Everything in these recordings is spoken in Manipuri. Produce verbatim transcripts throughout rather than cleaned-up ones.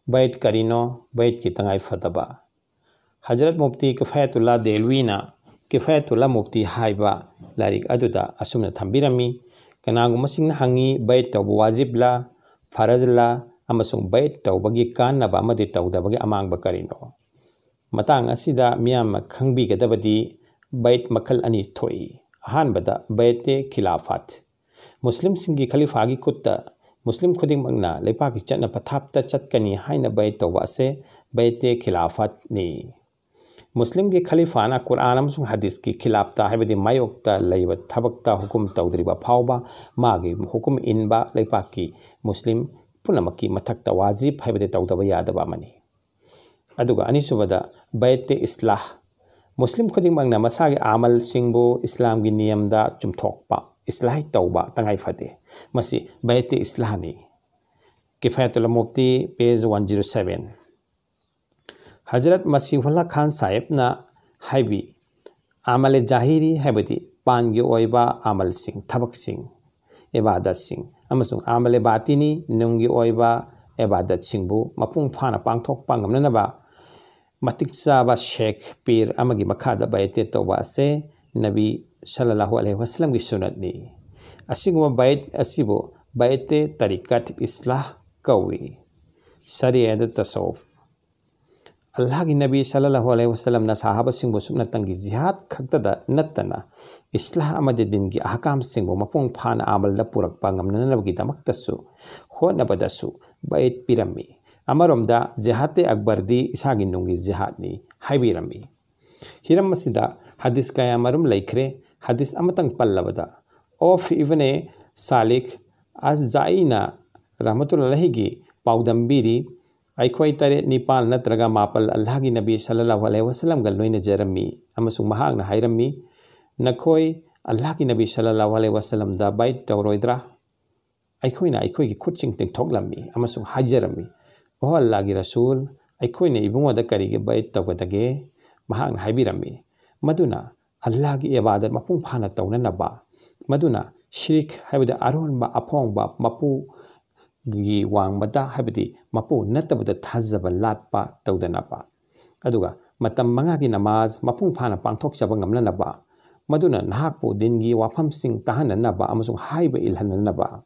ꯕꯩꯠ ꯀꯔꯤꯅꯣ? ꯕꯩꯠꯀꯤ ꯇꯉꯥꯏ ꯐꯗꯕ꯫ ꯍꯖꯔꯠ ꯃꯨꯐꯇꯤ ꯀꯤꯐꯥꯌꯇꯨꯜꯂꯥ ꯗꯦꯍꯂꯋꯤꯅ ꯀꯤꯐꯥꯌꯇꯨꯜꯂꯥ ꯃꯨꯐꯇꯤ ꯍꯥꯏꯕ ꯂꯥꯏꯔꯤꯛ ꯑꯗꯨꯗ ꯑꯁꯨꯝꯅ ꯊꯝꯕꯤꯔꯝꯃꯤ: "ꯀꯅꯥꯒꯨꯝꯕꯁꯤꯡꯅ ꯍꯪꯉꯤ, ꯕꯩꯠ ꯇꯧꯕ ꯋꯥꯖꯤꯕꯂꯥ, ꯐꯔꯖꯂꯥ, ꯑꯃꯁꯨꯡ ꯕꯩꯠ ꯇꯧꯕꯒꯤ ꯀꯥꯟꯅꯕ ꯑꯃꯗꯤ ꯇꯧꯗꯕꯒꯤ ꯑꯃꯥꯡꯕ ꯀꯔꯤꯅꯣ?" ꯃꯇꯥꯡ ꯑꯁꯤꯗ ꯃꯤꯌꯥꯝꯅ ꯈꯪꯕꯤꯒꯗꯕꯗꯤ ꯕꯩꯠ ꯃꯈꯜ ꯑꯅꯤ ꯊꯣꯛꯏ꯫ ꯑꯍꯥꯟꯕꯗ ꯕꯩꯇꯦ ꯈꯤꯂꯥꯐꯥꯠ꯫ ꯃꯨꯁꯂꯤꯝꯁꯤꯡꯒꯤ ꯈꯂꯤꯐꯥꯒꯤ ꯈꯨꯠꯇ ꯃꯨꯁꯂꯤꯝ ꯈꯨꯗꯤꯡꯃꯛꯅ ꯂꯩꯄꯥꯛꯀꯤ ꯆꯠꯅ ꯄꯊꯥꯞꯇ ꯆꯠꯀꯅꯤ ꯍꯥꯏꯅ ꯕꯩꯠ ꯇꯧꯕ ꯑꯁꯦ ꯕꯩꯇꯦ ꯈꯤꯂꯥꯐꯥꯠꯅꯤ꯫ ꯃꯨꯁꯂꯤꯝꯒꯤ ꯈꯂꯤꯐꯥꯅ ꯀꯨꯔꯑꯥꯟ ꯑꯃꯁꯨꯡ ꯍꯗꯤꯁꯀꯤ ꯈꯤꯂꯥꯞꯇ, ꯍꯥꯏꯕꯗꯤ ꯃꯥꯌꯣꯛꯇ ꯂꯩꯕ ꯊꯕꯛꯇ ꯍꯨꯀꯨꯝ ꯇꯧꯗ꯭ꯔꯤꯕ ꯐꯥꯎꯕ, ꯃꯥꯒꯤ ꯍꯨꯀꯨꯝ ꯏꯟꯕ ꯂꯩꯄꯥꯛꯀꯤ ꯃꯨꯁꯂꯤꯝ ꯄꯨꯝꯅꯃꯛꯀꯤ ꯃꯊꯛꯇ ꯋꯥꯖꯤꯕ, ꯍꯥꯏꯕꯗꯤ ꯇꯧꯗꯕ ꯌꯥꯗꯕ ꯑꯃꯅꯤ꯫ ꯑꯗꯨꯒ ꯑꯅꯤꯁꯨꯕꯗ ꯕꯩꯇꯦ ꯏꯁꯂꯥꯍ꯫ ꯃꯨꯁꯂꯤꯝ ꯈꯨꯗꯤꯡꯃꯛꯅ ꯃꯁꯥꯒꯤ ꯑꯃꯜꯁꯤꯡꯕꯨ ꯏꯁꯂꯥꯝꯒꯤ ꯅꯤꯌꯝꯗ ꯆꯨꯝꯊꯣꯛꯄ, ꯏꯁꯂꯥꯍ ꯇꯧꯕ ꯇꯉꯥꯏ ꯐꯗꯦ꯫ ꯃꯁꯤ ꯕꯩꯇꯦ ꯏꯁꯂꯥꯍꯅꯤ꯫ ꯀꯤꯐꯥꯌꯇꯨꯜ Mufti, page one zero seven꯫ Hazrat ꯃꯁꯤꯍꯨꯜꯂꯥ ꯈꯥꯟ ꯁꯥꯍꯦꯕꯅ ꯍꯥꯏꯕꯤ, ꯑꯃꯂꯦ ꯖꯥꯍꯤꯔꯤ, ꯍꯥꯏꯕꯗꯤ ꯄꯥꯟꯒꯤ ꯑꯣꯏꯕ ꯑꯃꯜꯁꯤꯡ, ꯊꯕꯛꯁꯤꯡ, ꯏꯕꯥꯗꯠꯁꯤꯡ, ꯑꯃꯁꯨꯡ ꯑꯃꯂꯦ ꯕꯥꯇꯤꯅꯤ, ꯅꯨꯡꯒꯤ ꯑꯣꯏꯕ ꯏꯕꯥꯗꯠꯁꯤꯡꯕꯨ ꯃꯄꯨꯡ ꯐꯥꯅ ꯄꯥꯡꯊꯣꯛꯄ ꯉꯝꯅꯅꯕ ꯃꯇꯤꯛ ꯆꯥꯕ ꯁꯦꯈ, ꯄꯤꯔ ꯑꯃꯒꯤ ꯃꯈꯥꯗ ꯕꯩꯇꯦ ꯇꯧꯕ ꯑꯁꯦ ꯅꯕꯤ ꯁꯜꯂꯜꯂꯥꯍꯨ ꯑꯂꯩꯍꯤ ꯋꯁꯜꯂꯝꯒꯤ ꯁꯨꯅꯠꯅꯤ꯫ ꯑꯁꯤꯒꯨꯝꯕ ꯕꯩꯠ ꯑꯁꯤꯕꯨ ꯕꯩꯇꯦ ꯇꯔꯤꯀꯠ ꯏꯁꯂꯥꯍ ꯀꯧꯏ꯫ ꯁꯔꯤꯌꯠ ꯇꯁꯧꯐ꯫ ꯑꯜꯂꯥꯍꯒꯤ ꯅꯕꯤ ꯁꯜꯂꯜꯂꯥꯍꯨ ꯑꯂꯩꯍꯤ ꯋꯁꯜꯂꯝꯅ ꯁꯥꯍꯥꯕꯁꯤꯡꯕꯨ ꯁꯨꯞꯅꯇꯪꯒꯤ ꯖꯤꯍꯥꯗ ꯈꯛꯇꯗ ꯅꯠꯇꯅ ꯏꯁꯂꯥꯍ ꯑꯃꯗꯤ ꯗꯤꯟꯒꯤ ꯑꯍꯀꯥꯝꯁꯤꯡꯕꯨ ꯃꯄꯨꯡ ꯐꯥꯅ ꯑꯃꯜꯗ ꯄꯨꯔꯛꯄ ꯉꯝꯅꯅꯕꯒꯤꯗꯃꯛꯇꯁꯨ ꯍꯣꯠꯅꯕꯗꯁꯨ ꯕꯩꯠ ꯄꯤꯔꯝꯃꯤ꯫ ꯑꯃꯔꯣꯝꯗ ꯖꯤꯍꯥꯗꯦ ꯑꯛꯕꯔꯗꯤ ꯏꯁꯥꯒꯤ ꯅꯨꯡꯒꯤ ꯖꯤꯍꯥꯗꯅꯤ ꯍꯥꯏꯕꯤꯔꯝꯃꯤ꯫ ꯍꯤꯔꯝ ꯑꯁꯤꯗ ꯍꯗꯤꯁ ꯀꯌꯥ ꯃꯔꯨꯝ ꯂꯩꯈ꯭ꯔꯦ꯫ ꯍꯗꯤꯁ ꯑꯃꯇꯪ ꯄꯜꯂꯕꯗ, ꯑꯣꯐ ꯏꯕꯅꯦ ꯁꯥꯂꯤꯛ ꯑꯁ ꯖꯥꯏꯅ ꯔꯍꯃꯇꯨꯜꯂꯥꯍꯤꯒꯤ ꯄꯥꯎꯗꯝꯕꯤꯔꯤ, ꯑꯩꯈꯣꯏ ꯇꯔꯦꯠ ꯅꯤꯄꯥꯜ ꯅꯠꯇ꯭ꯔꯒ ꯃꯥꯄꯜ ꯑꯜꯂꯥꯍꯒꯤ ꯅꯕꯤ ꯁꯜꯂꯜꯂꯥꯍꯨ ꯑꯂꯩꯍꯤ ꯋꯁꯜꯂꯝꯒ ꯂꯣꯏꯅꯖꯔꯝꯃꯤ ꯑꯃꯁꯨꯡ ꯃꯍꯥꯛꯅ ꯍꯥꯏꯔꯝꯃꯤ, "ꯅꯈꯣꯏ ꯑꯜꯂꯥꯍꯒꯤ ꯅꯕꯤ ꯁꯜꯂꯜꯂꯥꯍꯨ ꯑꯂꯩꯍꯤ ꯋꯁꯜꯂꯝꯗ ꯕꯩꯠ ꯇꯧꯔꯣꯏꯗ꯭ꯔꯥ?" ꯑꯩꯈꯣꯏꯅ ꯑꯩꯈꯣꯏꯒꯤ ꯈꯨꯠꯁꯤꯡ ꯇꯤꯡꯊꯣꯛꯂꯝꯃꯤ ꯑꯃꯁꯨꯡ ꯍꯥꯏꯖꯔꯝꯃꯤ, "ꯑꯣ ꯑꯜꯂꯥꯍꯒꯤ ꯔꯁꯨꯜ, ꯑꯩꯈꯣꯏꯅ ꯏꯕꯨꯡꯉꯣꯗ ꯀꯔꯤꯒꯤ ꯕꯩꯠ ꯇꯧꯒꯗꯒꯦ?" ꯃꯍꯥꯛꯅ ꯍꯥꯏꯕꯤꯔꯝꯃꯤ ꯃꯗꯨꯅ ꯑꯜꯂꯥꯍꯒꯤ ꯏꯕꯥꯗꯠ ꯃꯄꯨꯡ ꯐꯥꯅ ꯇꯧꯅꯅꯕ, ꯃꯗꯨꯅ ꯁꯤꯔꯤꯛ, ꯍꯥꯏꯕꯗꯤ ꯑꯔꯣꯟꯕ, ꯑꯐꯣꯡꯕ, ꯃꯄꯨ ꯒꯤ ꯋꯥꯡꯃꯗ, ꯍꯥꯏꯕꯗꯤ ꯃꯄꯨ ꯅꯠꯇꯕꯗ ꯊꯥꯖꯕ ꯂꯥꯠꯄ ꯇꯧꯗꯅꯕ, ꯑꯗꯨꯒ ꯃꯇꯝ ꯃꯉꯥꯒꯤ ꯅꯃꯥꯖ ꯃꯄꯨꯡ ꯐꯥꯅ ꯄꯥꯡꯊꯣꯛꯆꯕ ꯉꯝꯅꯅꯕ, ꯃꯗꯨꯅ ꯅꯍꯥꯛꯄꯨ ꯗꯤꯟꯒꯤ ꯋꯥꯐꯝꯁꯤꯡ ꯇꯥꯍꯟꯅꯅꯕ ꯑꯃꯁꯨꯡ ꯍꯥꯏꯕ ꯏꯜꯍꯟꯅꯅꯕ꯫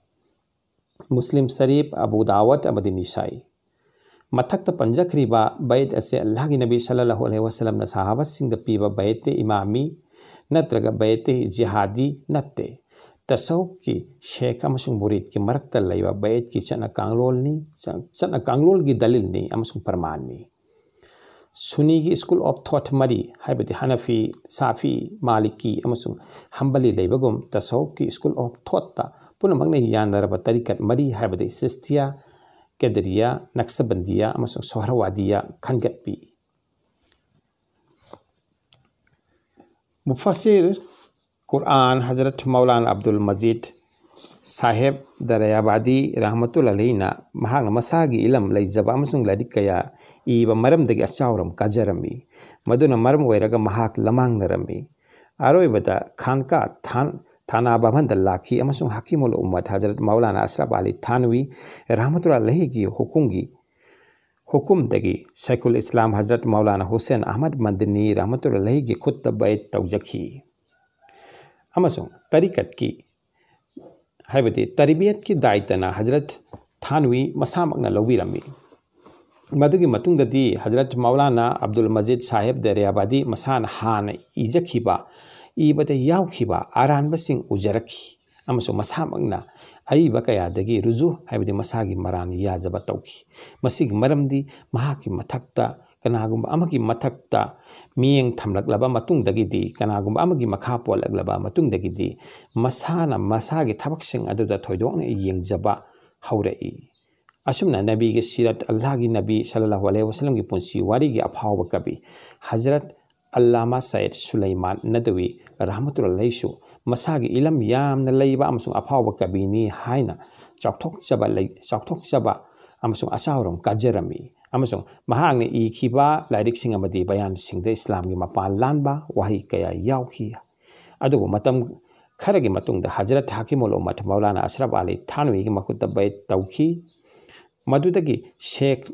ꯃꯨꯁꯂꯤꯝ ꯁꯔꯤꯐ, ꯑꯕꯨ ꯗꯥꯋꯠ ꯑꯃꯗꯤ ꯅꯤꯁꯥꯏ꯫ ꯃꯊꯛꯇ ꯄꯟꯖꯈ꯭ꯔꯤꯕ ꯕꯌꯠ ꯑꯁꯦ ꯑꯜꯂꯥꯍꯒꯤ ꯅꯕꯤ ꯁꯜꯂꯜꯂꯥꯍꯨ ꯑꯂꯩꯍꯤ ꯋꯁꯜꯂꯝꯅ ꯁꯍꯥꯕꯥꯁꯤꯡꯗ ꯄꯤꯕ ꯕꯌꯠꯇꯦ ꯏꯃꯥꯃꯤ ꯅꯠꯇ꯭ꯔꯒ ꯕꯌꯠꯇꯦ ꯖꯤꯍꯥꯗꯤ ꯅꯠꯇꯦ꯫ ꯇꯁꯧꯐꯀꯤ ꯁꯦꯈ ꯑꯃꯁꯨꯡ ꯃꯨꯔꯤꯗꯀꯤ ꯃꯔꯛꯇ ꯂꯩꯕ ꯕꯌꯠꯀꯤ ꯆꯠꯅ ꯀꯥꯡꯂꯣꯟꯅꯤ, ꯆꯠꯅ ꯀꯥꯡꯂꯣꯟꯒꯤ ꯗꯂꯤꯜꯅꯤ ꯑꯃꯁꯨꯡ ꯄ꯭ꯔꯃꯥꯟꯅꯤ꯫ ꯁꯨꯅꯤꯒꯤ school of thought ꯃꯔꯤ, ꯍꯥꯏꯕꯗꯤ ꯍꯅꯐꯤ, ꯁꯥꯐꯤ, ꯃꯥꯂꯤꯀꯤ ꯑꯃꯁꯨꯡ ꯍꯝꯕꯂꯤ ꯂꯩꯕꯒꯨꯝ, ꯇꯁꯧꯐꯀꯤ school of thoughtꯇ ꯄꯨꯝꯅꯃꯛꯅ ꯌꯥꯅꯔꯕ ꯇꯔꯤꯀꯠ ꯃꯔꯤ, ꯍꯥꯏꯕꯗꯤ ꯁꯤꯁꯇꯤꯌꯥ, ꯀꯦꯗꯔꯤꯌꯥ, ꯅꯛꯁꯕꯟꯗꯤꯌꯥ ꯑꯃꯁꯨꯡ ꯁꯣꯍꯔꯋꯥꯗꯤꯌꯥ ꯈꯟꯒꯠꯄꯤ꯫ ꯃꯨꯐꯥꯁꯤꯔ ꯀꯨꯔꯑꯥꯟ ꯍꯖꯔꯠ ꯃꯧꯂꯥꯅꯥ ꯑꯕꯗꯨꯜ ꯃꯖꯤꯗ ꯁꯥꯍꯦꯕ ꯗꯔꯌꯥꯕꯥꯗꯤ ꯔꯍꯃꯇꯨꯜꯂꯥꯍꯤꯅ ꯃꯍꯥꯛꯅ ꯃꯁꯥꯒꯤ ꯏꯂꯝ ꯂꯩꯖꯕ ꯑꯃꯁꯨꯡ ꯂꯥꯏꯔꯤꯛ ꯀꯌꯥ ꯏꯕ ꯃꯔꯝꯗꯒꯤ ꯑꯆꯥꯎꯔꯝ ꯀꯥꯖꯔꯝꯃꯤ꯫ ꯃꯗꯨꯅ ꯃꯔꯝ ꯑꯣꯏꯔꯒ ꯃꯍꯥꯛ ꯂꯃꯥꯡꯅꯔꯝꯃꯤ꯫ ꯑꯔꯣꯏꯕꯗ ꯈꯥꯟꯀꯥ ꯊꯥꯟ-, ꯊꯥꯅꯥ ꯚꯕꯟꯗ ꯂꯥꯛꯈꯤ ꯑꯃꯁꯨꯡ ꯍꯥꯀꯤꯃꯨꯜ ꯎꯝꯃꯠ ꯍꯖꯔꯠ ꯃꯧꯂꯥꯅꯥ ꯑꯁꯔꯐ ꯑꯂꯤ ꯊꯥꯟꯋꯤ ꯔꯍꯃꯇꯨꯜꯂꯥꯍꯤꯒꯤ ꯍꯨꯀꯨꯝꯒꯤ, ꯍꯨꯀꯨꯝꯗꯒꯤ ꯁꯥꯏꯈꯨꯜ ꯏꯁꯂꯥꯝ ꯍꯖꯔꯠ ꯃꯧꯂꯥꯅꯥ ꯍꯨꯁꯦꯟ ꯑꯍꯃꯗ ꯃꯗꯅꯤ ꯔꯍꯃꯇꯨꯜꯂꯥꯍꯤꯒꯤ ꯈꯨꯠꯇ ꯕꯌꯠ ꯇꯧꯖꯈꯤ꯫ ꯑꯃꯁꯨꯡ ꯇꯔꯤꯀꯠꯀꯤ, ꯍꯥꯏꯕꯗꯤ ꯇꯔꯕꯤꯌꯠꯀꯤ ꯗꯥꯏꯇꯅ ꯍꯖꯔꯠ ꯊꯥꯟꯋꯤ ꯃꯁꯥꯃꯛꯅ ꯂꯧꯕꯤꯔꯝꯃꯤ꯫ ꯃꯗꯨꯒꯤ ꯃꯇꯨꯡꯗꯗꯤ ꯍꯖꯔꯠ ꯃꯧꯂꯥꯅꯥ ꯑꯕꯗꯨꯜ ꯃꯖꯤꯗ ꯁꯥꯍꯦꯕ ꯗꯔꯌꯥꯕꯥꯗꯤ ꯃꯁꯥꯅ ꯍꯥꯟꯅ ꯏꯖꯈꯤꯕ, ꯏꯕꯗ ꯌꯥꯎꯈꯤꯕ ꯑꯔꯥꯟꯕꯁꯤꯡ ꯎꯖꯔꯛꯈꯤ ꯑꯃꯁꯨꯡ ꯃꯁꯥꯃꯛꯅ ꯑꯏꯕ ꯀꯌꯥꯗꯒꯤ ꯔꯨꯖꯨ, ꯍꯥꯏꯕꯗꯤ ꯃꯁꯥꯒꯤ ꯃꯔꯥꯟ ꯌꯥꯖꯕ ꯇꯧꯈꯤ꯫ ꯃꯁꯤꯒꯤ ꯃꯔꯝꯗꯤ ꯃꯍꯥꯛꯀꯤ ꯃꯊꯛꯇ ꯀꯅꯥꯒꯨꯝꯕ ꯑꯃꯒꯤ ꯃꯊꯛꯇ ꯃꯤꯠꯌꯦꯡ ꯊꯝꯂꯛꯂꯕ ꯃꯇꯨꯡꯗꯒꯤꯗꯤ, ꯀꯅꯥꯒꯨꯝꯕ ꯑꯃꯒꯤ ꯃꯈꯥ ꯄꯣꯜꯂꯛꯂꯕ ꯃꯇꯨꯡꯗꯒꯤꯗꯤ ꯃꯁꯥꯅ ꯃꯁꯥꯒꯤ ꯊꯕꯛꯁꯤꯡ ꯑꯗꯨꯗ ꯊꯣꯏꯗꯣꯛꯅ ꯌꯦꯡꯖꯕ ꯍꯧꯔꯛꯏ꯫ ꯑꯁꯨꯝꯅ ꯅꯕꯤꯒꯤ ꯁꯤꯔꯠ, ꯑꯜꯂꯥꯍꯒꯤ ꯅꯕꯤ ꯁꯜꯂꯜꯂꯥꯍꯨ ꯑꯂꯩꯍꯤ ꯋꯁꯜꯂꯝꯒꯤ ꯄꯨꯟꯁꯤ ꯋꯥꯔꯤꯒꯤ ꯑꯐꯥꯎꯕ ꯀꯕꯤ ꯍꯖꯔꯠ ꯑꯜꯂꯥꯃꯥ ꯁꯌꯤꯗ ꯁꯨꯂꯩꯃꯥꯟ ꯅꯗꯋꯤ ꯔꯍꯃꯇꯨꯜꯂꯥꯍꯤꯁꯨ ꯃꯁꯥꯒꯤ ꯏꯂꯝ ꯌꯥꯝꯅ ꯂꯩꯕ ꯑꯃꯁꯨꯡ ꯑꯐꯥꯎꯕ ꯀꯕꯤꯅꯤ ꯍꯥꯏꯅ ꯆꯥꯎꯊꯣꯛꯆꯕ ꯂꯩ-, ꯆꯥꯎꯊꯣꯛꯆꯕ ꯑꯃꯁꯨꯡ ꯑꯆꯥꯎꯔꯝ ꯀꯥꯖꯔꯝꯃꯤ꯫ ꯑꯃꯁꯨꯡ ꯃꯍꯥꯛꯅ ꯏꯈꯤꯕ ꯂꯥꯏꯔꯤꯛꯁꯤꯡ ꯑꯃꯗꯤ ꯕꯌꯥꯟꯁꯤꯡꯗ ꯏꯁꯂꯥꯝꯒꯤ ꯃꯄꯥꯟ ꯂꯥꯟꯕ ꯋꯥꯍꯩ ꯀꯌꯥ ꯌꯥꯎꯈꯤ꯫ ꯑꯗꯨꯕꯨ ꯃꯇꯝ ꯈꯔꯒꯤ ꯃꯇꯨꯡꯗ ꯍꯖꯔꯠ ꯍꯥꯀꯤꯃꯨꯜ ꯎꯝꯃꯠ ꯃꯧꯂꯥꯅꯥ ꯑꯁꯔꯐ ꯑꯂꯤ ꯊꯥꯅꯋꯤꯒꯤ ꯃꯈꯨꯠꯇ ꯕꯌꯠ ꯇꯧꯈꯤ꯫ ꯃꯗꯨꯗꯒꯤ ꯁꯦꯈ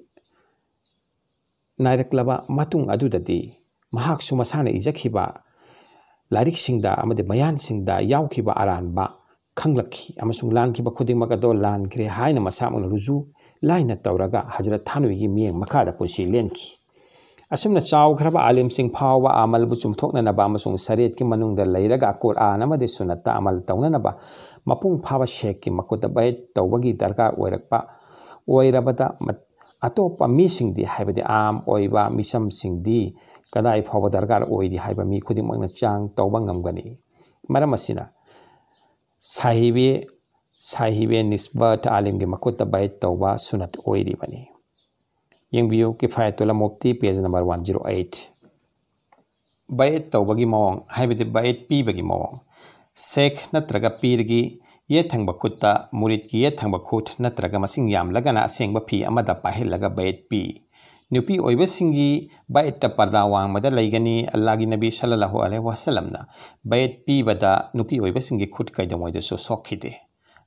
ꯅꯥꯏꯔꯛꯂꯕ ꯃꯇꯨꯡ ꯑꯗꯨꯗꯗꯤ ꯃꯍꯥꯛꯁꯨ ꯃꯁꯥꯅ ꯏꯖꯈꯤꯕ ꯂꯥꯏꯔꯤꯛꯁꯤꯡꯗ ꯑꯃꯗꯤ ꯕꯌꯥꯟꯁꯤꯡꯗ ꯌꯥꯎꯈꯤꯕ ꯑꯔꯥꯟꯕ ꯈꯪꯂꯛꯈꯤ ꯑꯃꯁꯨꯡ ꯂꯥꯟꯈꯤꯕ ꯈꯨꯗꯤꯡꯃꯛ ꯑꯗꯣ ꯂꯥꯟꯈ꯭ꯔꯦ ꯍꯥꯏꯅ ꯃꯁꯥꯃꯛꯅ ꯔꯨꯖꯨ ꯂꯥꯏꯅ ꯇꯧꯔꯒ ꯍꯖꯔꯠ ꯊꯥꯅꯨꯏꯒꯤ ꯃꯤꯠꯌꯦꯡ ꯃꯈꯥꯗ ꯄꯨꯟꯁꯤ ꯂꯦꯟꯈꯤ꯫ ꯑꯁꯨꯝꯅ ꯆꯥꯎꯈ꯭ꯔꯕ ꯑꯥꯂꯤꯝꯁꯤꯡ ꯐꯥꯎꯕ ꯑꯃꯜꯕꯨ ꯆꯨꯝꯊꯣꯛꯅꯅꯕ ꯑꯃꯁꯨꯡ ꯁꯔꯤꯌꯠꯀꯤ ꯃꯅꯨꯡꯗ ꯂꯩꯔꯒ ꯀꯨꯔꯑꯥꯟ ꯑꯃꯗꯤ ꯁꯨꯟꯅꯠꯇ ꯑꯃꯜ ꯇꯧꯅꯅꯕ ꯃꯄꯨꯡ ꯐꯥꯕ ꯁꯦꯈꯀꯤ ꯃꯈꯨꯠꯇ ꯕꯌꯠ ꯇꯧꯕꯒꯤ ꯗꯔꯀꯥꯔ ꯑꯣꯏꯔꯛꯄ ꯑꯣꯏꯔꯕꯗ, ꯃ-, ꯑꯇꯣꯞꯄ ꯃꯤꯁꯤꯡꯗꯤ, ꯍꯥꯏꯕꯗꯤ ꯑꯥꯝ ꯑꯣꯏꯕ ꯃꯤꯆꯝꯁꯤꯡꯗꯤ ꯀꯗꯥꯏ ꯐꯥꯎꯕ ꯗꯔꯀꯥꯔ ꯑꯣꯏꯔꯤ ꯍꯥꯏꯕ ꯃꯤ ꯈꯨꯗꯤꯡꯃꯛꯅ ꯆꯥꯡ ꯇꯧꯕ ꯉꯝꯒꯅꯤ꯫ ꯃꯔꯝ ꯑꯁꯤꯅ ꯁꯥꯍꯤꯕꯦ, ꯁꯥꯍꯤꯕꯦ ꯅꯤꯁꯕꯠ ꯑꯥꯂꯤꯝꯒꯤ ꯃꯈꯨꯠꯇ ꯕꯌꯠ ꯇꯧꯕ ꯁꯨꯅꯠ ꯑꯣꯏꯔꯤꯕꯅꯤ꯫ ꯌꯦꯡꯕꯤꯌꯨ, ꯀꯤꯐꯥꯌꯠꯇꯨꯜ Mufti, page number one zero eight꯫ ꯕꯌꯠ ꯇꯧꯕꯒꯤ ꯃꯑꯣꯡ, ꯍꯥꯏꯕꯗꯤ ꯕꯌꯠ ꯄꯤꯕꯒꯤ ꯃꯑꯣꯡ꯫ ꯁꯦꯈ ꯅꯠꯇ꯭ꯔꯒ ꯄꯤꯔꯒꯤ ꯌꯦꯠ ꯊꯪꯕ ꯈꯨꯠꯇ ꯃꯨꯔꯤꯗꯀꯤ ꯌꯦꯠ ꯊꯪꯕ ꯈꯨꯠ ꯅꯠꯇ꯭ꯔꯒ ꯃꯁꯤꯡ ꯌꯥꯝꯂꯒꯅ ꯑꯁꯦꯡꯕ ꯐꯤ ꯑꯃꯗ ꯄꯥꯏꯍꯜꯂꯒ ꯕꯌꯠ ꯄꯤ꯫ ꯅꯨꯄꯤ ꯑꯣꯏꯕꯁꯤꯡꯒꯤ ꯕꯌꯠꯇ ꯄꯔꯗꯥ ꯋꯥꯡꯃꯗ ꯂꯩꯒꯅꯤ꯫ ꯑꯜꯂꯥꯍꯒꯤ ꯅꯕꯤ ꯁꯜꯂꯜꯂꯥꯍꯨ ꯑꯂꯩꯍꯤ ꯋꯥꯁꯜꯂꯝꯅ ꯕꯌꯠ ꯄꯤꯕꯗ ꯅꯨꯄꯤ ꯑꯣꯏꯕꯁꯤꯡꯒꯤ ꯈꯨꯠ ꯀꯩꯗꯧꯉꯩꯗꯁꯨ ꯁꯣꯛꯈꯤꯗꯦ꯫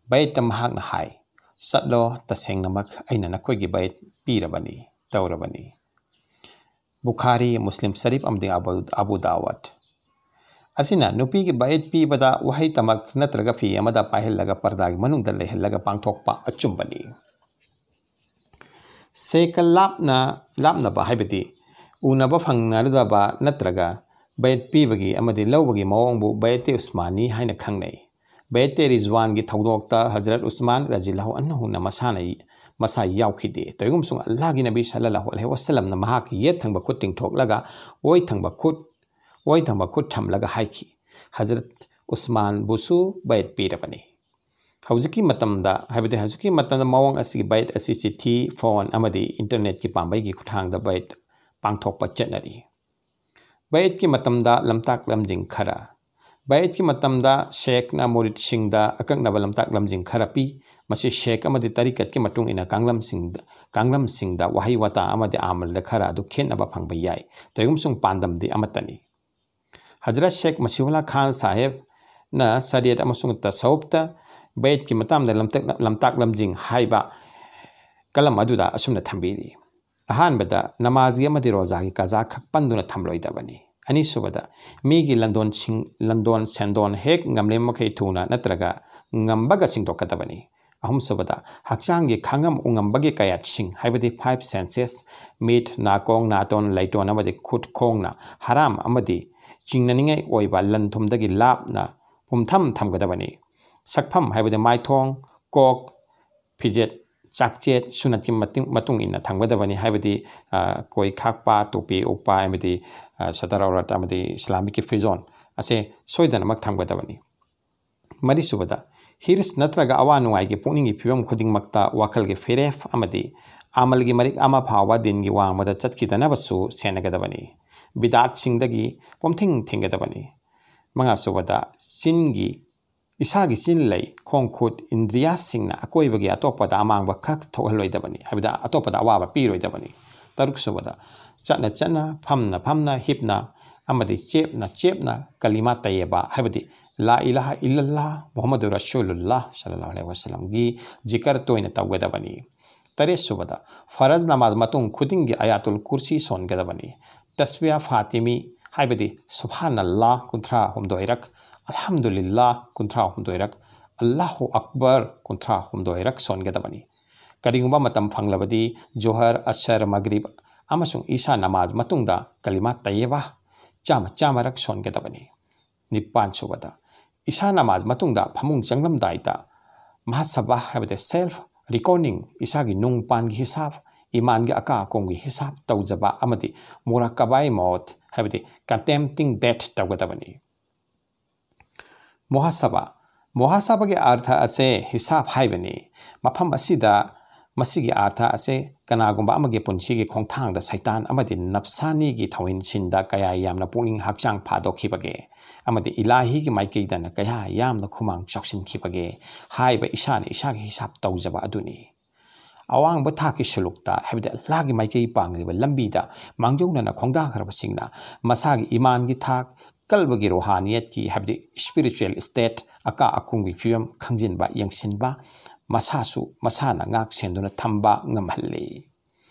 ꯕꯌꯠꯇ ꯃꯍꯥꯛꯅ ꯍꯥꯏ, "ꯆꯠꯂꯣ, ꯇꯁꯦꯡꯅꯃꯛ ꯑꯩꯅ ꯅꯈꯣꯏꯒꯤ ꯕꯌꯠ ꯄꯤꯔꯕꯅꯤ, ꯇꯧꯔꯕꯅꯤ"꯫ ꯕꯨꯈꯥꯔꯤ, ꯃꯨꯁꯂꯤꯝ ꯁꯔꯤꯐ ꯑꯃꯗꯤ ꯑꯕꯨ, ꯑꯕꯨ ꯗꯥꯋꯠ꯫ ꯑꯁꯤꯅ ꯅꯨꯄꯤꯒꯤ ꯕꯌꯠ ꯄꯤꯕꯗ ꯋꯥꯍꯩ ꯇꯃꯛ ꯅꯠꯇ꯭ꯔꯒ ꯐꯤ ꯑꯃꯗ ꯄꯥꯏꯍꯜꯂꯒ ꯄꯔꯗꯥꯒꯤ ꯃꯅꯨꯡꯗ ꯂꯩꯍꯜꯂꯒ ꯄꯥꯡꯊꯣꯛꯄ ꯑꯆꯨꯝꯕꯅꯤ꯫ ꯁꯦꯈ ꯂꯥꯞꯅ, ꯂꯥꯞꯅꯕ ꯍꯥꯏꯕꯗꯤ ꯎꯅꯕ ꯐꯪꯅꯔꯨꯗꯕ ꯅꯠꯇ꯭ꯔꯒ ꯕꯌꯠ ꯄꯤꯕꯒꯤ ꯑꯃꯗꯤ ꯂꯧꯕꯒꯤ ꯃꯑꯣꯡꯕꯨ ꯕꯌꯠꯇꯦ ꯎꯁꯃꯥꯅꯤ ꯍꯥꯏꯅ ꯈꯪꯅꯩ꯫ ꯕꯌꯠꯇꯦ ꯔꯤꯖꯋꯥꯟꯒꯤ ꯊꯧꯗꯣꯛꯇ ꯍꯖꯔꯠ ꯎꯁꯃꯥꯟ ꯔꯖꯤꯌꯜꯂꯥꯍꯨ ꯑꯟꯍꯨꯅ ꯃꯁꯥꯅ, ꯃꯁꯥ ꯌꯥꯎꯈꯤꯗꯦ꯫ ꯇꯧꯏꯒꯨꯝꯕꯁꯨꯡ ꯑꯜꯂꯥꯍꯒꯤ ꯅꯕꯤ ꯁꯜꯂꯜꯂꯥꯍꯨ ꯑꯂꯩꯍꯤ ꯋꯥꯁꯜꯂꯝꯅ ꯃꯍꯥꯛꯀꯤ ꯌꯦꯠ ꯊꯪꯕ ꯈꯨꯠ ꯇꯤꯡꯊꯣꯛꯂꯒ ꯑꯣꯏ ꯊꯪꯕ ꯈꯨꯠ, ꯑꯣꯏ ꯊꯪꯕ ꯈꯨꯠ ꯊꯝꯂꯒ ꯍꯥꯏꯈꯤ, "ꯍꯖꯔꯠ ꯎꯁꯃꯥꯟꯕꯨꯁꯨ ꯕꯌꯠ ꯄꯤꯔꯕꯅꯤ"꯫ ꯍꯧꯖꯤꯛꯀꯤ ꯃꯇꯝꯗ, ꯍꯥꯏꯕꯗꯤ ꯍꯧꯖꯤꯛꯀꯤ ꯃꯇꯝꯗ ꯃꯑꯣꯡ ꯑꯁꯤꯒꯤ ꯕꯌꯠ ꯑꯁꯤ ꯆꯤꯊꯤ, ꯐꯣꯟ ꯑꯃꯗꯤ ꯏꯟꯇꯔꯅꯦꯠꯀꯤ ꯄꯥꯝꯕꯩꯒꯤ ꯈꯨꯠꯊꯥꯡꯗ ꯕꯌꯠ ꯄꯥꯡꯊꯣꯛꯄ ꯆꯠꯅꯔꯤ꯫ ꯕꯌꯠꯀꯤ ꯃꯇꯝꯗ ꯂꯝꯇꯥꯛ ꯂꯝꯖꯤꯡ ꯈꯔ꯫ ꯕꯌꯠꯀꯤ ꯃꯇꯝꯗ ꯁꯦꯈꯅ ꯃꯨꯔꯤꯗꯁꯤꯡꯗ ꯑꯀꯛꯅꯕ ꯂꯝꯇꯥꯛ ꯂꯝꯖꯤꯡ ꯈꯔ ꯄꯤ꯫ ꯃꯁꯤ ꯁꯦꯈ ꯑꯃꯗꯤ ꯇꯔꯤꯀꯠꯀꯤ ꯃꯇꯨꯡ ꯏꯟꯅ ꯀꯥꯡꯂꯝꯁꯤꯡꯗ, ꯀꯥꯡꯂꯝꯁꯤꯡꯗ ꯋꯥꯍꯩ ꯋꯥꯇꯥ ꯑꯃꯗꯤ ꯑꯃꯜꯗ ꯈꯔ ꯑꯗꯨ ꯈꯦꯠꯅꯕ ꯐꯪꯕ ꯌꯥꯏ꯫ ꯇꯧꯏꯒꯨꯝꯕꯁꯨꯡ ꯄꯥꯟꯗꯝꯗꯤ ꯑꯃꯠꯇꯅꯤ꯫ ꯍꯖꯔꯠ ꯁꯦꯈ ꯃꯁꯤꯍꯨꯜꯂꯥ ꯈꯥꯟ ꯁꯥꯍꯦꯕ ꯅ ꯁꯔꯤꯌꯠ ꯑꯃꯁꯨꯡ ꯇꯁꯧꯞꯇ ꯕꯦꯠꯀꯤ ꯃꯇꯥꯡꯗ ꯂꯝꯇꯛ-, ꯂꯝꯇꯥꯛ ꯂꯝꯖꯤꯡ ꯍꯥꯏꯕ ꯀꯂꯝ ꯑꯗꯨꯗ ꯑꯁꯨꯝꯅ ꯊꯝꯕꯤꯔꯤ: ꯑꯍꯥꯟꯕꯗ ꯅꯃꯥꯖꯒꯤ ꯑꯃꯗꯤ ꯔꯣꯖꯥꯒꯤ ꯀꯖꯥ ꯈꯛ ꯄꯟꯗꯨꯅ ꯊꯝꯂꯣꯏꯗꯕꯅꯤ꯫ ꯑꯅꯤꯁꯨꯕꯗ, ꯃꯤꯒꯤ ꯂꯟꯗꯣꯟꯁꯤꯡ, ꯂꯟꯗꯣꯟ ꯁꯦꯟꯗꯣꯟ ꯍꯦꯛ ꯉꯝꯂꯤꯕ ꯃꯈꯩ ꯊꯨꯅ ꯅꯠꯇ꯭ꯔꯒ ꯉꯝꯕꯒ ꯁꯤꯡꯗꯣꯛꯀꯗꯕꯅꯤ꯫ ꯑꯍꯨꯝꯁꯨꯕꯗ, ꯍꯛꯆꯥꯡꯒꯤ ꯈꯥꯡꯉꯝ ꯎꯉꯝꯕꯒꯤ ꯀꯌꯥꯠꯁꯤꯡ, ꯍꯥꯏꯕꯗꯤ five senses, ꯃꯤꯠ, ꯅꯥꯀꯣꯡ, ꯅꯥꯇꯣꯟ, ꯂꯩꯇꯣꯟ ꯑꯃꯗꯤ ꯈꯨꯠ ꯈꯣꯡꯅ ꯍꯔꯥꯝ ꯑꯃꯗꯤ ꯆꯤꯡꯅꯅꯤꯡꯉꯥꯏ ꯑꯣꯏꯕ ꯂꯟ ꯊꯨꯝꯗꯒꯤ ꯂꯥꯞꯅ ꯄꯨꯝꯊꯝ ꯊꯝꯒꯗꯕꯅꯤ꯫ ꯁꯛꯐꯝ, ꯍꯥꯏꯕꯗꯤ ꯃꯥꯏꯊꯣꯡ, ꯀꯣꯛ, ꯐꯤꯖꯦꯠ, ꯆꯥꯛꯆꯦꯠ, ꯁꯨꯅꯠꯀꯤ ꯃꯇꯨꯡ, ꯃꯇꯨꯡ ꯏꯟꯅ ꯊꯝꯒꯗꯕꯅꯤ, ꯍꯥꯏꯕꯗꯤ, ꯑ, ꯀꯣꯏ ꯈꯥꯛꯄ, ꯇꯨꯄꯤ ꯎꯞꯄ, ꯑꯃꯗꯤ, ꯑ, ꯁꯇꯔ ꯑꯧꯔꯠ ꯑꯃꯗꯤ ꯏꯁꯂꯥꯃꯤꯛꯀꯤ ꯐꯤꯖꯣꯜ ꯑꯁꯦ ꯁꯣꯏꯗꯅꯃꯛ ꯊꯝꯒꯗꯕꯅꯤ꯫ ꯃꯔꯤꯁꯨꯕꯗ, ꯍꯤꯔꯁ ꯅꯠꯇ꯭ꯔꯒ ꯑꯋꯥ ꯅꯨꯡꯉꯥꯏꯒꯤ ꯄꯨꯛꯅꯤꯡꯒꯤ ꯐꯤꯕꯝ ꯈꯨꯗꯤꯡꯃꯛꯇ ꯋꯥꯈꯜꯒꯤ ꯐꯤꯔꯦꯞ ꯑꯃꯗꯤ ꯑꯃꯜꯒꯤ ꯃꯔꯤꯛ ꯑꯃ ꯐꯥꯎꯕ ꯗꯤꯟꯒꯤ ꯋꯥꯡꯃꯗ ꯆꯠꯈꯤꯗꯅꯕꯁꯨ ꯁꯦꯟꯅꯒꯗꯕꯅꯤ꯫ ꯕꯤꯗꯥꯠꯁꯤꯡꯗꯒꯤ ꯄꯨꯝꯊꯤꯡ ꯊꯤꯡꯒꯗꯕꯅꯤ꯫ ꯃꯉꯥꯁꯨꯕꯗ, ꯆꯤꯟꯒꯤ, ꯏꯁꯥꯒꯤ ꯆꯤꯟ ꯂꯩ, ꯈꯣꯡ ꯈꯨꯠ, ꯏꯟꯗ꯭ꯔꯤꯌꯥꯁꯤꯡꯅ ꯑꯀꯣꯏꯕꯒꯤ ꯑꯇꯣꯞꯄꯗ ꯑꯃꯥꯡꯕ ꯈꯛ ꯊꯣꯛꯍꯜꯂꯣꯏꯗꯕꯅꯤ, ꯍꯥꯏꯕꯗꯤ ꯑꯇꯣꯞꯄꯗ ꯑꯋꯥꯕ ꯄꯤꯔꯣꯏꯗꯕꯅꯤ꯫ ꯇꯔꯨꯛꯁꯨꯕꯗ, ꯆꯠꯅ ꯆꯠꯅ, ꯐꯝꯅ ꯐꯝꯅ, ꯍꯤꯞꯅ ꯑꯃꯗꯤ ꯆꯦꯞꯅ ꯆꯦꯞꯅ ꯀꯂꯤꯃꯥ ꯇꯌꯦꯕꯥ, ꯍꯥꯏꯕꯗꯤ ꯂꯥ ꯏꯂꯥꯍ ꯏꯜꯂꯜꯂꯥꯍ ꯃꯨꯍꯝꯃꯗꯨ ꯔꯁꯨꯂꯨꯜꯂꯥꯍ ꯁꯜꯂꯜꯂꯥꯍꯨ ꯑꯂꯩꯍꯤ ꯋꯁꯜꯂꯝꯒꯤ ꯖꯤꯀꯔ ꯇꯣꯏꯅ ꯇꯧꯒꯗꯕꯅꯤ꯫ ꯇꯔꯦꯠꯁꯨꯕꯗ, ꯐꯔꯖ ꯅꯃꯥꯖ ꯃꯇꯨꯡ ꯈꯨꯗꯤꯡꯒꯤ ꯑꯌꯥꯇꯨꯜ ꯀꯨꯔꯁꯤ ꯁꯣꯟꯒꯗꯕꯅꯤ꯫ ꯇꯁꯕꯤꯍ ꯐꯥꯇꯤꯃꯤ, ꯍꯥꯏꯕꯗꯤ ꯁꯨꯕꯍꯥꯅꯜꯂꯥꯍ ꯀꯨꯟꯊ꯭ꯔꯥ ꯍꯨꯝꯗꯣꯏꯔꯛ, ꯑꯜꯍꯝꯗꯨꯂꯤꯜꯂꯥꯍ ꯀꯨꯟꯊ꯭ꯔꯥ ꯍꯨꯝꯗꯣꯏꯔꯛ, ꯑꯜꯂꯥꯍꯨ ꯑꯛꯕꯔ ꯀꯨꯟꯊ꯭ꯔꯥ ꯍꯨꯝꯗꯣꯏꯔꯛ ꯁꯣꯟꯒꯗꯕꯅꯤ꯫ ꯀꯔꯤꯒꯨꯝꯕ ꯃꯇꯝ ꯐꯪꯂꯕꯗꯤ ꯖꯣꯍꯔ, ꯑꯁꯔ, ꯃꯒ꯭ꯔꯤꯕ ꯑꯃꯁꯨꯡ ꯏꯁꯥ ꯅꯃꯥꯖ ꯃꯇꯨꯡꯗ ꯀꯂꯤꯃꯥ ꯇꯌꯦꯕꯥ ꯆꯥꯝꯃ ꯆꯥꯝꯃꯔꯛ ꯁꯣꯟꯒꯗꯕꯅꯤ꯫ ꯅꯤꯄꯥꯟꯁꯨꯕꯗ, ꯏꯁꯥ ꯅꯃꯥꯖ ꯃꯇꯨꯡꯗ ꯐꯃꯨꯡ ꯆꯪꯂꯝꯗꯥꯏꯗ ꯃꯍꯥꯁꯕꯥ, ꯍꯥꯏꯕꯗꯤ self reckoning, ꯏꯁꯥꯒꯤ ꯅꯨꯡ ꯄꯥꯟꯒꯤ ꯍꯤꯁꯥꯕ, ꯏꯃꯥꯟꯒꯤ ꯑꯀꯥ ꯑꯀꯨꯝꯒꯤ ꯍꯤꯁꯥꯕ ꯇꯧꯖꯕ ꯑꯃꯗꯤ ꯃꯨꯔꯥꯀꯕꯥꯏ ꯃꯧꯠ, ꯍꯥꯏꯕꯗꯤ contemplating death ꯇꯧꯒꯗꯕꯅꯤ꯫ ꯃꯨꯍꯥꯁꯕꯥ, ꯃꯨꯍꯥꯁꯕꯥꯒꯤ ꯑꯔꯊ ꯑꯁꯦ ꯍꯤꯁꯥꯕ ꯍꯥꯏꯕꯅꯤ꯫ ꯃꯐꯝ ꯑꯁꯤꯗ ꯃꯁꯤꯒꯤ ꯑꯔꯊ ꯑꯁꯦ ꯀꯅꯥꯒꯨꯝꯕ ꯑꯃꯒꯤ ꯄꯨꯟꯁꯤꯒꯤ ꯈꯣꯡꯊꯥꯡꯗ ꯁꯩꯇꯥꯟ ꯑꯃꯗꯤ ꯅꯞꯁꯥꯅꯤꯒꯤ ꯊꯧꯍꯤꯟꯁꯤꯟꯗ ꯀꯌꯥ ꯌꯥꯝꯅ ꯄꯨꯛꯅꯤꯡ ꯍꯛꯆꯥꯡ ꯐꯥꯗꯣꯛꯈꯤꯕꯒꯦ ꯑꯃꯗꯤ ꯏꯂꯥꯍꯤꯒꯤ ꯃꯥꯏꯀꯩꯗꯅ ꯀꯌꯥ ꯌꯥꯝꯅ ꯈꯨꯃꯥꯡ ꯆꯥꯎꯁꯤꯟꯈꯤꯕꯒꯦ ꯍꯥꯏꯕ ꯏꯁꯥꯅ ꯏꯁꯥꯒꯤ ꯍꯤꯁꯥꯕ ꯇꯧꯖꯕ ꯑꯗꯨꯅꯤ꯫ ꯑꯋꯥꯡꯕ ꯊꯥꯛꯀꯤ ꯁꯨꯂꯨꯛꯇ, ꯍꯥꯏꯕꯗꯤ ꯑꯜꯂꯥꯍꯒꯤ ꯃꯥꯏꯀꯩ ꯄꯥꯡꯂꯤꯕ ꯂꯝꯕꯤꯗ ꯃꯥꯡꯖꯧꯅꯅ ꯈꯣꯡꯗꯥꯈ꯭ꯔꯕꯁꯤꯡꯅ ꯃꯁꯥꯒꯤ ꯏꯃꯥꯟꯒꯤ ꯊꯥꯛ ꯀꯜꯕꯒꯤ ꯔꯣꯍꯥꯅꯤꯌꯠꯀꯤ, ꯍꯥꯏꯕꯗꯤ spiritual state, ꯑꯀꯥ ꯑꯀꯨꯝꯒꯤ ꯐꯤꯕꯝ ꯈꯪꯖꯤꯟꯕ, ꯌꯦꯡꯁꯤꯟꯕ, ꯃꯁꯥꯁꯨ ꯃꯁꯥꯅ ꯉꯥꯛ ꯁꯦꯟꯗꯨꯅ ꯊꯝꯕ ꯉꯝꯍꯜꯂꯤ꯫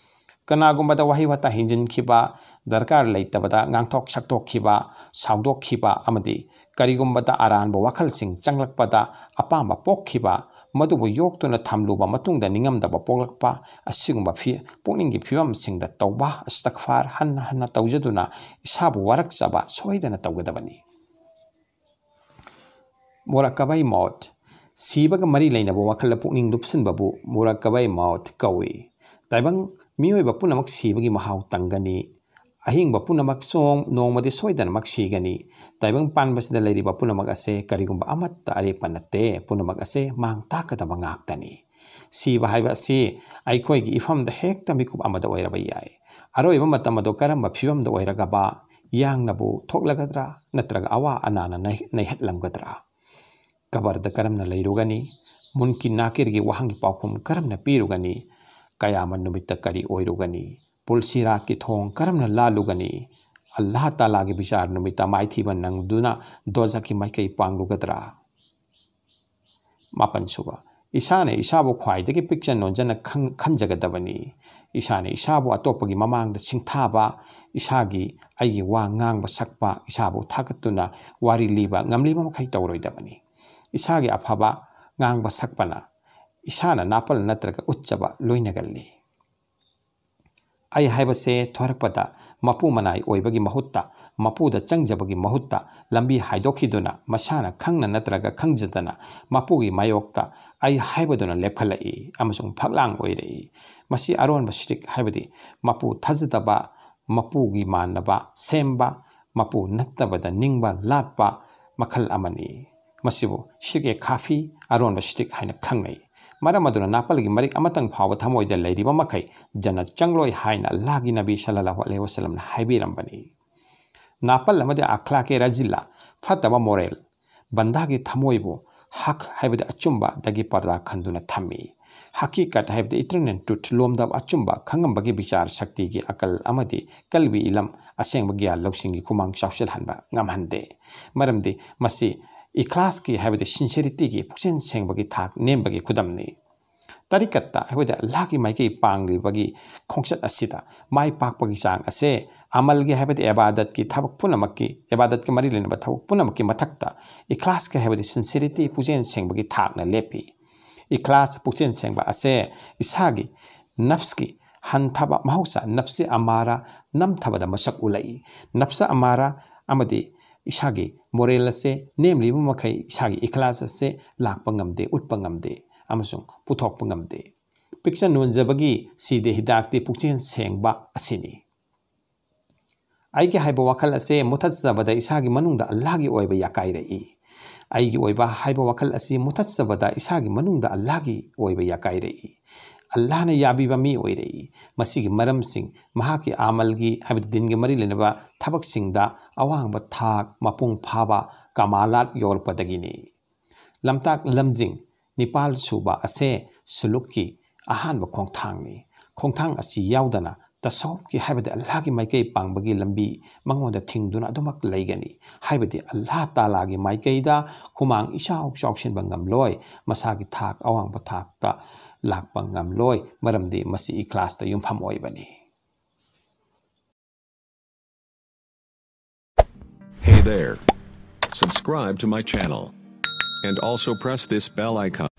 ꯀꯅꯥꯒꯨꯝꯕꯗ ꯋꯥꯍꯩ ꯋꯥꯇꯥ ꯍꯦꯟꯖꯤꯟꯈꯤꯕ, ꯗꯔꯀꯥꯔ ꯂꯩꯇꯕꯗ ꯉꯥꯡꯊꯣꯛ ꯁꯛꯇꯣꯛꯈꯤꯕ, ꯁꯥꯎꯗꯣꯛꯈꯤꯕ ꯑꯃꯗꯤ ꯀꯔꯤꯒꯨꯝꯕꯗ ꯑꯔꯥꯟꯕ ꯋꯥꯈꯜꯁꯤꯡ ꯆꯪꯂꯛꯄꯗ ꯑꯄꯥꯝꯕ ꯄꯣꯛꯈꯤꯕ, ꯃꯗꯨꯕꯨ ꯌꯣꯛꯇꯨꯅ ꯊꯝꯂꯨꯕ ꯃꯇꯨꯡꯗ ꯅꯤꯡꯉꯝꯗꯕ ꯄꯣꯛꯂꯛꯄ, ꯑꯁꯤꯒꯨꯝꯕ ꯐꯤ-, ꯄꯨꯛꯅꯤꯡꯒꯤ ꯐꯤꯕꯝꯁꯤꯡꯗ ꯇꯧꯕ ꯑꯁꯇꯒꯐꯥꯔ ꯍꯟꯅ ꯍꯟꯅ ꯇꯧꯖꯗꯨꯅ ꯏꯁꯥꯕꯨ ꯋꯥꯔꯛꯆꯕ ꯁꯣꯏꯗꯅ ꯇꯧꯒꯗꯕꯅꯤ꯫ ꯃꯨꯔꯥꯀꯕꯥꯏ ꯃꯧꯠ, ꯁꯤꯕꯒ ꯃꯔꯤ ꯂꯩꯅꯕ ꯋꯥꯈꯜꯗ ꯄꯨꯛꯅꯤꯡ ꯂꯨꯞꯁꯤꯟꯕꯕꯨ ꯃꯨꯔꯥꯀꯕꯥꯏ ꯃꯧꯠ ꯀꯧꯏ꯫ ꯇꯥꯏꯕꯪ ꯃꯤꯑꯣꯏꯕ ꯄꯨꯝꯅꯃꯛ ꯁꯤꯕꯒꯤ ꯃꯍꯥꯎ ꯇꯪꯒꯅꯤ꯫ ꯑꯍꯤꯡꯕ ꯄꯨꯝꯅꯃꯛꯁꯨ ꯅꯣꯡꯃꯗꯤ ꯁꯣꯏꯗꯅꯃꯛ ꯁꯤꯒꯅꯤ꯫ ꯇꯥꯏꯕꯪ ꯄꯥꯟꯕꯁꯤꯗ ꯂꯩꯔꯤꯕ ꯄꯨꯝꯅꯃꯛ ꯑꯁꯦ ꯀꯔꯤꯒꯨꯝꯕ ꯑꯃꯠꯇ ꯑꯔꯦꯞꯄ ꯅꯠꯇꯦ꯫ ꯄꯨꯝꯅꯃꯛ ꯑꯁꯦ ꯃꯥꯡ ꯇꯥꯛꯀꯗꯕ ꯉꯥꯛꯇꯅꯤ꯫ ꯁꯤꯕ ꯍꯥꯏꯕ ꯑꯁꯤ ꯑꯩꯈꯣꯏꯒꯤ ꯏꯐꯝꯗ ꯍꯦꯛꯇ ꯃꯤꯀꯨꯞ ꯑꯃꯗ ꯑꯣꯏꯔꯕ ꯌꯥꯏ꯫ ꯑꯔꯣꯏꯕ ꯃꯇꯝ ꯑꯗꯨ ꯀꯔꯝꯕ ꯐꯤꯕꯝꯗ ꯑꯣꯏꯔꯒꯕ ꯌꯥꯡꯅꯕꯨ ꯊꯣꯛꯂꯒꯗ꯭ꯔꯥ, ꯅꯠꯇ꯭ꯔꯒ ꯑꯋꯥ ꯑꯅꯥꯅ ꯅꯩ-, ꯅꯩꯍꯠꯂꯝꯒꯗ꯭ꯔꯥ? ꯀꯕꯔꯗ ꯀꯔꯝꯅ ꯂꯩꯔꯨꯒꯅꯤ? ꯃꯨꯟꯀꯤ ꯅꯥꯀꯤꯔꯒꯤ ꯋꯥꯍꯪꯒꯤ ꯄꯥꯎꯈꯨꯝ ꯀꯔꯝꯅ ꯄꯤꯔꯨꯒꯅꯤ? ꯀꯌꯥꯃ ꯅꯨꯃꯤꯠꯇ ꯀꯔꯤ ꯑꯣꯏꯔꯨꯒꯅꯤ? ꯄꯨꯜꯁꯤꯔꯥꯠꯀꯤ ꯊꯣꯡ ꯀꯔꯝꯅ ꯂꯥꯜꯂꯨꯒꯅꯤ? ꯑꯜꯂꯥꯍ ꯇꯥꯂꯥꯒꯤ ꯕꯤꯆꯥꯔ ꯅꯨꯃꯤꯠꯇ ꯃꯥꯏꯊꯤꯕ ꯅꯪꯗꯨꯅ ꯗꯣꯖꯈꯀꯤ ꯃꯥꯏꯀꯩ ꯄꯥꯡꯂꯨꯒꯗ꯭ꯔꯥ? ꯃꯥꯄꯟꯁꯨꯕ, ꯏꯁꯥꯅ ꯏꯁꯥꯕꯨ ꯈ꯭ꯋꯥꯏꯗꯒꯤ ꯄꯤꯛꯆ ꯅꯣꯟꯖꯅ ꯈꯪ-, ꯈꯟꯖꯒꯗꯕꯅꯤ꯫ ꯏꯁꯥꯅ ꯏꯁꯥꯕꯨ ꯑꯇꯣꯞꯄꯒꯤ ꯃꯃꯥꯡꯗ ꯁꯤꯡꯊꯥꯕ, ꯏꯁꯥꯒꯤ ꯑꯩꯒꯤ ꯋꯥ ꯉꯥꯡꯕ ꯁꯛꯄ, ꯏꯁꯥꯕꯨ ꯊꯥꯒꯠꯇꯨꯅ ꯋꯥꯔꯤ ꯂꯤꯕ ꯉꯝꯂꯤꯕ ꯃꯈꯩ ꯇꯧꯔꯣꯏꯗꯕꯅꯤ꯫ ꯏꯁꯥꯒꯤ ꯑꯐꯕ ꯉꯥꯡꯕ ꯁꯛꯄꯅ ꯏꯁꯥꯅ ꯅꯥꯄꯜ ꯅꯠꯇ꯭ꯔꯒ ꯎꯠꯆꯕ ꯂꯣꯏꯅꯒꯜꯂꯤ꯫ ꯑꯩ ꯍꯥꯏꯕꯁꯦ ꯊꯣꯔꯛꯄꯗ ꯃꯄꯨ ꯃꯅꯥꯏ ꯑꯣꯏꯕꯒꯤ ꯃꯍꯨꯠꯇ, ꯃꯄꯨꯗ ꯆꯪꯖꯕꯒꯤ ꯃꯍꯨꯠꯇ, ꯂꯝꯕꯤ ꯍꯥꯏꯗꯣꯛꯈꯤꯗꯨꯅ ꯃꯁꯥꯅ ꯈꯪꯅ ꯅꯠꯇ꯭ꯔꯒ ꯈꯪꯖꯗꯅ ꯃꯄꯨꯒꯤ ꯃꯥꯌꯣꯛꯇ ꯑꯩ ꯍꯥꯏꯕꯗꯨꯅ ꯂꯦꯞꯈꯠꯂꯛꯏ ꯑꯃꯁꯨꯡ ꯐꯛꯂꯥꯡ ꯑꯣꯏꯔꯛꯏ꯫ ꯃꯁꯤ ꯑꯔꯣꯟꯕ ꯁꯤꯔꯤꯛ, ꯍꯥꯏꯕꯗꯤ ꯃꯄꯨ ꯊꯥꯖꯗꯕ, ꯃꯄꯨꯒꯤ ꯃꯥꯟꯅꯕ ꯁꯦꯝꯕ, ꯃꯄꯨ ꯅꯠꯇꯕꯗ ꯅꯤꯡꯕ ꯂꯥꯠꯄ ꯃꯈꯜ ꯑꯃꯅꯤ꯫ ꯃꯁꯤꯕꯨ ꯁꯤꯔꯤꯛ-ꯑꯦ-ꯈꯥꯐꯤ, ꯑꯔꯣꯟꯕ ꯁꯤꯔꯤꯛ ꯍꯥꯏꯅ ꯈꯪꯅꯩ꯫ ꯃꯔꯝ ꯑꯗꯨꯅ ꯅꯥꯄꯜꯒꯤ ꯃꯔꯤꯛ ꯑꯃꯇꯪ ꯐꯥꯎꯕ ꯊꯃꯣꯏꯗ ꯂꯩꯔꯤꯕ ꯃꯈꯩ ꯖꯟꯅꯠ ꯆꯪꯂꯣꯏ ꯍꯥꯏꯅ ꯑꯜꯂꯥꯍꯒꯤ ꯅꯕꯤ ꯁꯜꯂꯜꯂꯥꯍꯨ ꯑꯂꯩꯍꯤ ꯋꯁꯜꯂꯝꯅ ꯍꯥꯏꯕꯤꯔꯝꯕꯅꯤ꯫ ꯅꯥꯄꯜ ꯑꯃꯗꯤ ꯑꯈ꯭ꯂꯥꯛꯀꯦ ꯔꯖꯤꯜꯂꯥ, ꯐꯠꯇꯕ ꯃꯣꯔꯦꯜ, ꯕꯟꯗꯥꯒꯤ ꯊꯃꯣꯏꯕꯨ ꯍꯛ, ꯍꯥꯏꯕꯗꯤ ꯑꯆꯨꯝꯕꯗꯒꯤ ꯄꯔꯗꯥ ꯈꯟꯗꯨꯅ ꯊꯝꯃꯤ꯫ ꯍꯀꯤꯀꯠ ꯍꯥꯏꯕꯗꯤ eternal truth, ꯂꯣꯝꯗꯕ ꯑꯆꯨꯝꯕ ꯈꯪꯉꯝꯕꯒꯤ ꯕꯤꯆꯥꯔ ꯁꯛꯇꯤꯒꯤ ꯑꯀꯜ ꯑꯃꯗꯤ ꯀꯜꯕꯤ ꯏꯂꯝ, ꯑꯁꯦꯡꯕ ꯒ꯭ꯌꯥꯟ ꯂꯧꯁꯤꯡꯒꯤ ꯈꯨꯃꯥꯡ ꯆꯥꯎꯁꯤꯜꯍꯟꯕ ꯉꯝꯍꯟꯗꯦ꯫ ꯃꯔꯝꯗꯤ ꯃꯁꯤ ꯏꯈ꯭ꯂꯥꯁꯀꯤ ꯍꯥꯏꯕꯗꯤ sincerity ꯒꯤ ꯄꯨꯛꯆꯦꯜ ꯁꯦꯡꯕꯒꯤ ꯊꯥꯛ ꯅꯦꯝꯕꯒꯤ ꯈꯨꯗꯝꯅꯤ꯫ ꯇꯔꯤꯀꯠꯇ ꯍꯥꯏꯕꯗꯤ ꯑꯜꯂꯥꯍꯒꯤ ꯃꯥꯏꯀꯩ ꯄꯥꯡꯂꯤꯕꯒꯤ ꯈꯣꯡꯆꯠ ꯑꯁꯤꯗ ꯃꯥꯏ ꯄꯥꯛꯄꯒꯤ ꯆꯥꯡ ꯑꯁꯦ ꯑꯃꯜꯒꯤ ꯍꯥꯏꯕꯗꯤ ꯏꯕꯥꯗꯠꯀꯤ ꯊꯕꯛ ꯄꯨꯝꯅꯃꯛꯀꯤ, ꯏꯕꯥꯗꯠꯀ ꯃꯔꯤ ꯂꯩꯅꯕ ꯊꯕꯛ ꯄꯨꯝꯅꯃꯛꯀꯤ ꯃꯊꯛꯇ ꯏꯈ꯭ꯂꯥꯁꯀꯤ ꯍꯥꯏꯕꯗꯤ sincerity, ꯄꯨꯛꯆꯦꯜ ꯁꯦꯡꯕꯒꯤ ꯊꯥꯛꯅ ꯂꯦꯞꯄꯤ꯫ ꯏꯈ꯭ꯂꯥꯁ, ꯄꯨꯛꯆꯦꯜ ꯁꯦꯡꯕ ꯑꯁꯦ ꯏꯁꯥꯒꯤ ꯅꯐꯁꯀꯤ ꯍꯟꯊꯕ, ꯃꯍꯧꯁꯥ ꯅꯐꯁꯦ ꯑꯃꯥꯔꯥ ꯅꯝꯊꯕꯗ ꯃꯁꯛ ꯎꯠꯂꯛꯏ꯫ ꯅꯐꯁ ꯑꯃꯥꯔꯥ ꯑꯃꯗꯤ ꯏꯁꯥꯒꯤ ꯃꯣꯔꯦꯜ ꯑꯁꯦ ꯅꯦꯝꯂꯤꯕ ꯃꯈꯩ ꯏꯁꯥꯒꯤ ꯏꯈ꯭ꯂꯥꯁ ꯑꯁꯦ ꯂꯥꯛꯄ ꯉꯝꯗꯦ, ꯎꯠꯄ ꯉꯝꯗꯦ ꯑꯃꯁꯨꯡ ꯄꯨꯊꯣꯛꯄ ꯉꯝꯗꯦ꯫ ꯄꯤꯛꯆ ꯅꯣꯟꯖꯕꯒꯤ ꯁꯤꯗꯦ ꯍꯤꯗꯥꯛꯇꯤ ꯄꯨꯛꯆꯦꯜ ꯁꯦꯡꯕ ꯑꯁꯤꯅꯤ꯫ ꯑꯩꯒꯤ ꯍꯥꯏꯕ ꯋꯥꯈꯜ ꯑꯁꯦ ꯃꯨꯊꯠꯆꯕꯗ ꯏꯁꯥꯒꯤ ꯃꯅꯨꯡꯗ ꯑꯜꯂꯥꯍꯒꯤ ꯑꯣꯏꯕ ꯌꯥꯀꯥꯏꯔꯛꯏ꯫ ꯑꯩꯒꯤ ꯑꯣꯏꯕ ꯍꯥꯏꯕ ꯋꯥꯈꯜ ꯑꯁꯤ ꯃꯨꯊꯠꯆꯕꯗ ꯏꯁꯥꯒꯤ ꯃꯅꯨꯡꯗ ꯑꯜꯂꯥꯍꯒꯤ ꯑꯣꯏꯕ ꯌꯥꯀꯥꯏꯔꯛꯏ꯫ ꯑꯜꯂꯥꯍꯅ ꯌꯥꯕꯤꯕ ꯃꯤ ꯑꯣꯏꯔꯛꯏ꯫ ꯃꯁꯤꯒꯤ ꯃꯔꯝꯁꯤꯡ ꯃꯍꯥꯛꯀꯤ ꯑꯃꯜꯒꯤ ꯍꯥꯏꯕꯗꯤ ꯗꯤꯟꯒ ꯃꯔꯤ ꯂꯩꯅꯕ ꯊꯕꯛꯁꯤꯡꯗ ꯑꯋꯥꯡꯕ ꯊꯥꯛ, ꯃꯄꯨꯡ ꯐꯥꯕ ꯀꯃꯥꯂꯥꯠ ꯌꯧꯔꯛꯄꯗꯒꯤꯅꯤ꯫ ꯂꯝꯇꯥꯛ ꯂꯝꯖꯤꯡ ꯅꯤꯄꯥꯜ ꯁꯨꯕ ꯑꯁꯦ ꯁꯨꯂꯨꯛꯀꯤ ꯑꯍꯥꯟꯕ ꯈꯣꯡꯊꯥꯡꯅꯤ꯫ ꯈꯣꯡꯊꯥꯡ ꯑꯁꯤ ꯌꯥꯎꯗꯅ ꯇꯁꯧꯐꯀꯤ ꯍꯥꯏꯕꯗꯤ ꯑꯜꯂꯥꯍꯒꯤ ꯃꯥꯏꯀꯩ ꯄꯥꯡꯕꯒꯤ ꯂꯝꯕꯤ ꯃꯉꯣꯟꯗ ꯊꯤꯡꯗꯨꯅ ꯑꯗꯨꯃꯛ ꯂꯩꯒꯅꯤ꯫ ꯍꯥꯏꯕꯗꯤ ꯑꯜꯂꯥꯍ ꯇꯥꯂꯥꯒꯤ ꯃꯥꯏꯀꯩꯗ ꯈꯨꯃꯥꯡ ꯏꯆꯥꯎ ꯆꯥꯎꯁꯤꯟꯕ ꯉꯝꯂꯣꯏ, ꯃꯁꯥꯒꯤ ꯊꯥꯛ ꯑꯋꯥꯡꯕ ꯊꯥꯛꯇ ꯂꯥꯛꯄ ꯉꯝꯂꯣꯏ, ꯃꯔꯝꯗꯤ ꯃꯁꯤ ꯏꯈ꯭ꯂꯥꯁꯇ ꯌꯨꯝꯐꯝ ꯑꯣꯏꯕꯅꯤ꯫ Hey there. Subscribe to my channel. And also press this bell icon.